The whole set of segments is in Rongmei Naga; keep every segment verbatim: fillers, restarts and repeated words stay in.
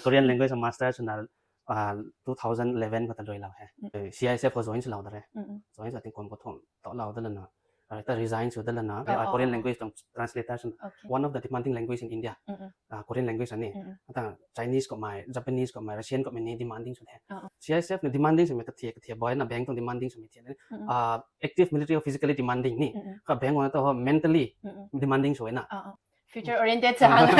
Korean language master swna uh, two thousand eleven khou ta luilou he. Mm. Eh, C I S F khou join swlou da re. Mm, mm. Join sw tingkum kathumh talou da lana, uh, ta resign sw da lana, Oh, uh, oh, Korean oh. language tuang translator swna. Okay. One of the demanding language in India. Mm, mm. Uh, Korean language ani. Mm, mm. Ata Chinese kummei, Japanese kummei, Russian kummei ni demanding sw the. Oh, oh. C I S F na demanding swmei ta thia, thia boy na bank tuang demanding swmei thia. Mm, mm. Uh, active military or physically demanding ni. Mm, mm. Ka bank wana ta ho mentally Mm, mm. demanding sw na. Oh, oh. Future oriented sa hang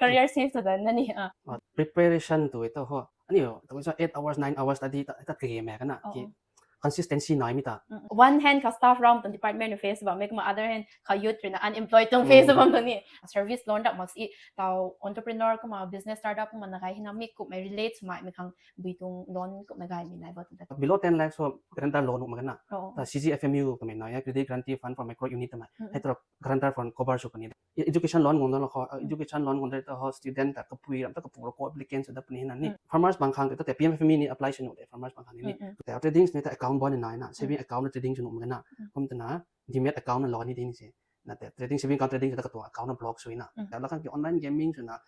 career safe sa dan na ni. Ah. Uh, preparation tu ta ho. Ani ho, tu sa eight hours, nine hours study ta, ta kage me kana. Oh, Ki oh. Consistency nai mi ta. Mm. One hand kha staff ram tuang department face bammei kumna other hand kha youth rui na unemployed tuang face Mm. bam tuang ni. Service loan rak mak si tau entrepreneur kumna business startup kumna na gay hina mi kummei relate swmei mi khang bui tuang loan kummei gaymei nai bo tuang ta. Below ten lakhs ho guarantor loan nuh mak na. Oh. Ta C G F M U twmei nai, Credit Guarantee Fund for Micro Unit twmei. Mm. Hei tu guarantor fund cover sw puni. Education loan guang da la kho, Mm. education loan guang da ta ho student ta kapui ram ta kapuk ram kho applicant sw da puni na ni. Mm. Farmers bang khang ta te P M F M E ni apply sw nuh de farmers bang khang ni. Mm, mm. Ta trading ni ta account bam ni nai na, saving account na trading sw nuh mak na. Mm. Kum ta na demat account na loan ni de ni se. Na te trading, saving account trading ta katuang account na block sw na. Mm. Ta la khang ki online gaming swna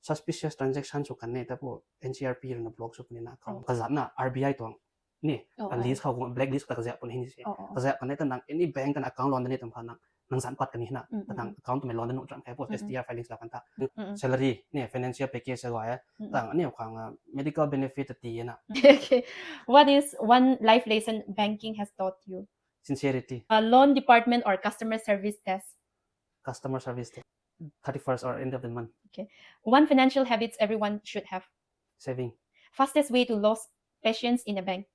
suspicious transaction sw kan ne ta pu N C R B rui na block sw puni na account. Oh. Kazat na R B I tuang ni, Oh, a oh. List khou guang, blacklist ta kazat puni ni se. Oh, oh. Kazat kan ne ta nang any bank ta na account loan da ni tuang kha nang, nang zan pat kan ni na. Mm, Ta nang mm. Account twmei loan da nuh tram khe po Mm, mm. S T R filings la kan ta. Mm, mm. Salary ni, financial package sa gay. Mm. Tang ani khang, ah, medical benefit ta ti na. Okay. What is one life lesson banking has taught you? Sincerity. A loan department or customer service desk? Customer service te. Thirty-first or end of the month. One financial habits everyone should have. Saving. Fastest way to lose patience in a bank.